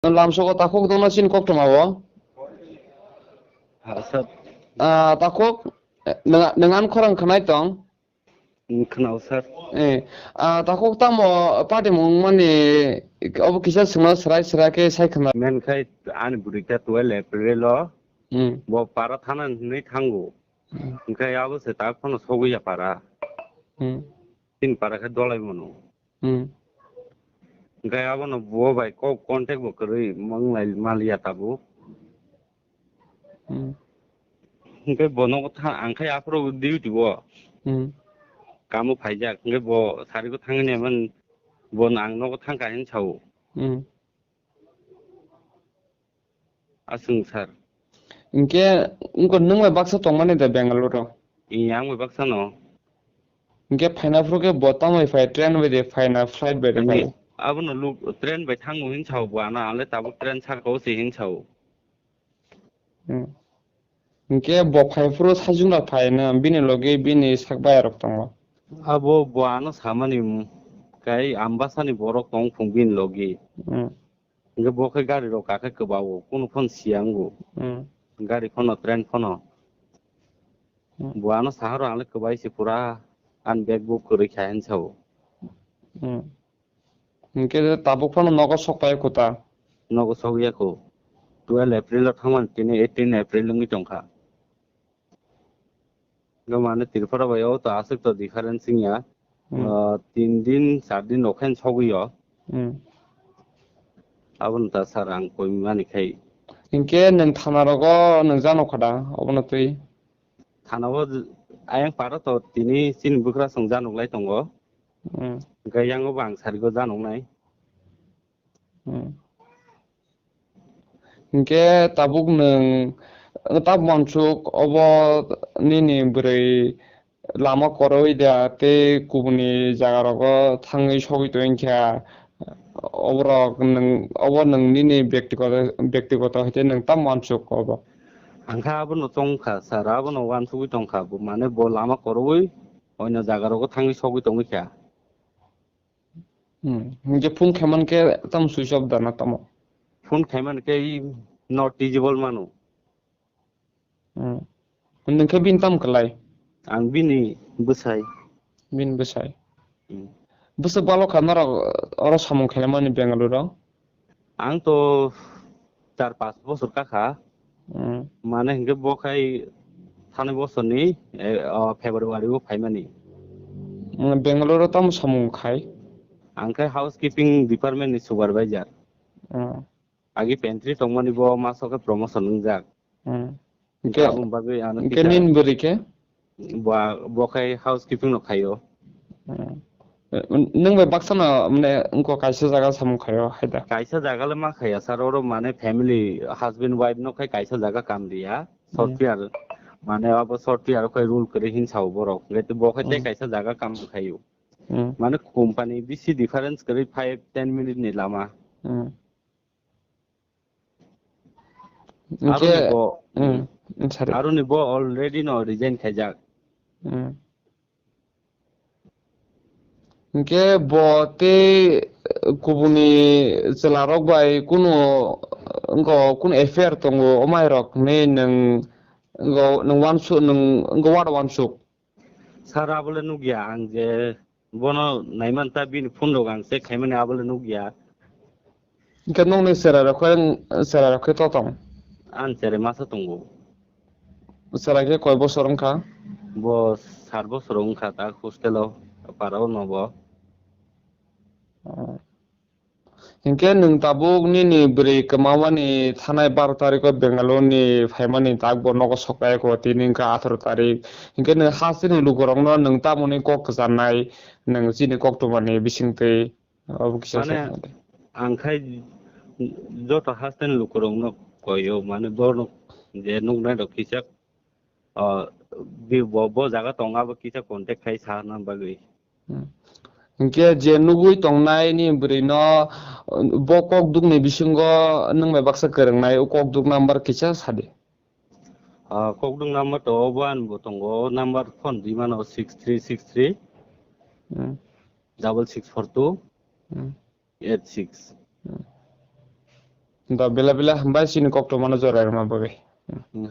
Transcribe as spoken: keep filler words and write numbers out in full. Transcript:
Lamsogo takhuk dongna chini koktwma bo. Ha, sir. Ah, takhuk, eh, nwng, nwng ani khorang khwnai tong? Wng khwnao, sir. Eh, ah, takhuk tamo party mung mani obo kisa swngno swrai swrai khe sai khwna. Men khai ani bwrwi kha twelve April o. Hmm. Bo para thana hinwi thango. Hmm. Hwnkhe abo se tak phano sogwi ya para. Hmm. Chini para khe dolai mano. Hmm. Hwnkhe abono bo bai kok contact bo kwrwi manglai maliya tabuk. Hmm. Hwnkhe bo nogo tha-, ang khai aphuru duty o. Hmm. Kamo phaijak, hwnkhe bo sarigo thangwi naiman bo ang nogo thangkha hinwi sao. Hmm. Aswng sir. Hinkhe wngkha nwng bai baksa tongmani da Bangalore o? Ee, ang bai baksa no. Hinkhe phaina phuru khe bo tamo bai phai, train bai de phaina, flight bai de phai? Abono luk train bai thango hin sao bo ano, ang le tabuk train saka o se hin sao. Hmm. Hinkhe bo phai phuru sajwk rok phai na, bini logi bini sak bayarok tongo. Abo bo ano samani, kai Ambasani borok tong phung bini logi. Hmm. Hingke bo khe gari rok kakhe kwbao, kunu phano siya wngo. Hmm. Gari phano, train phano. Hmm. Bo ano sahoro ang le kwbai se pura, ani bag bo kwrwi kha hinwi sao. Hmm. Hingke tabuk phano nogo sok pai kho ta? Nogo sok ya kho. Twelve April o thangmani tini eighteen April wngwi tongkha. Hingke mane Tripura bai o to aswk to difference wngya. Hmm. Ah, tin din, char din rok khe sogwi o. Hmm. Abono ta sir ang koi mani khai. Hingke nwng thana rogo nwng jano khoda, obono twi? Thana o j-, ayang para to tini chini bwkra song janok lai tongo. Hmm. Hingke yango bo ang sarigo janok nai. Hmm. Hingke tabuk nwng, tabuk mansuk obo nini bwrwi lama koroi da tei kubuni jaga rogo thangwi sogwi tongkha, oborok nwng, obo nwng nini bektigoto, bektigoto hai tei nwng tamo mansuk obo? Ang kha abono chongkha sir, abono wansugwi tongkha bo, mane bo lama koroi oino jaga rogo thangwi sogwi tongwi kha. Hmm. Hingke phone khaimani khe tamo switch off da na tamo? Phone khaimani khe not reachable mano. Hmm. Nwng khe bini tamo kwlai? Ang bini bwsai. Bini bwsai. Hmm. Bwswk balo kha norok oro samung khaimani Bengaluru o? Ang to char pas bosor kakha. Hmm. Mane hinkhe bo khai thani bosorni, eh, o February o phaimani. Hmm, Bangalore o tamo samung khai? Ang khai housekeeping department ni supervisor. Hmm. Agi pantry tongmani bo maso khe promotion wngjak. Hmm. Hingke, aboni bagwi ano hingke kisa nini bwrwi khe? Bo, bo khai housekeeping no khaio. Hmm. Nwng bai baksa no, mane, wngkha kaisa jaga samung khaio, hai da? Kaisa jaga le ma khaiya, sir, oro, mane, family, husband, wife no khai kaisa jaga kam riya, hmm, software, mane, abo software khai rule kwrwi hin sao borok, hingke bo khai tei hmm, kaisa jaga kam khaio. Hmm. Mane, company bisi difference kwrwi five ten minute ni lama. Hmm. Hingke, aroni bo, hmm, hmm, sorry. Aroni bo already no resign khaijak. Hmm. Hingke bo tei kubuni chwlarok bai kunu, wngkha kunu affair tongo, omairok hinwi nwng, wngkha nwng wansuk, nwng wngkha wada wansuk. Sir, abole nukya ang je bono naimanta bini phone rok ang check khaimani abole nukya. Hingke nokni chwrai rok khe, chwrai rok khe to tong? Ang chwrai masa tongo. Chwrai khe koi bosor wngkha? Bo sat bosor wngkha ta hostel o, para o no bo. Oh. Hinkhe nwng tabuk nini bwrwi kwmamani thanai baro tarikho Bengaluru ni phaimani tak bo nogo sok khaikho, tini wngkha atharo tarik. Hinkhe nwng hasteni lukurokno nwng tamoni kok kwcharnai, nwng chini koktwmani bisingtwi obo kisa mane sai khna di. Ang khai joto hasteni lukurokno koio, mane borok je nuknai rok kisa, ah, bi-, bo, bo jaga tongo abo kisa contact khai sana bagwi. Hmm. Hinkhe je nugwi tongnai ni bwrwi no, bo kok dukni bisingo nwng bai baksa kwrwngnai, o kok duk number kisa sadi. Ah, kok duk number to obo ani bo tongo, o number phone di mano six three six three, hmm, double six four two. Hmm. Eight six. Hmm. Da bela bela hambai chini koktwma no jora rwma bagwi.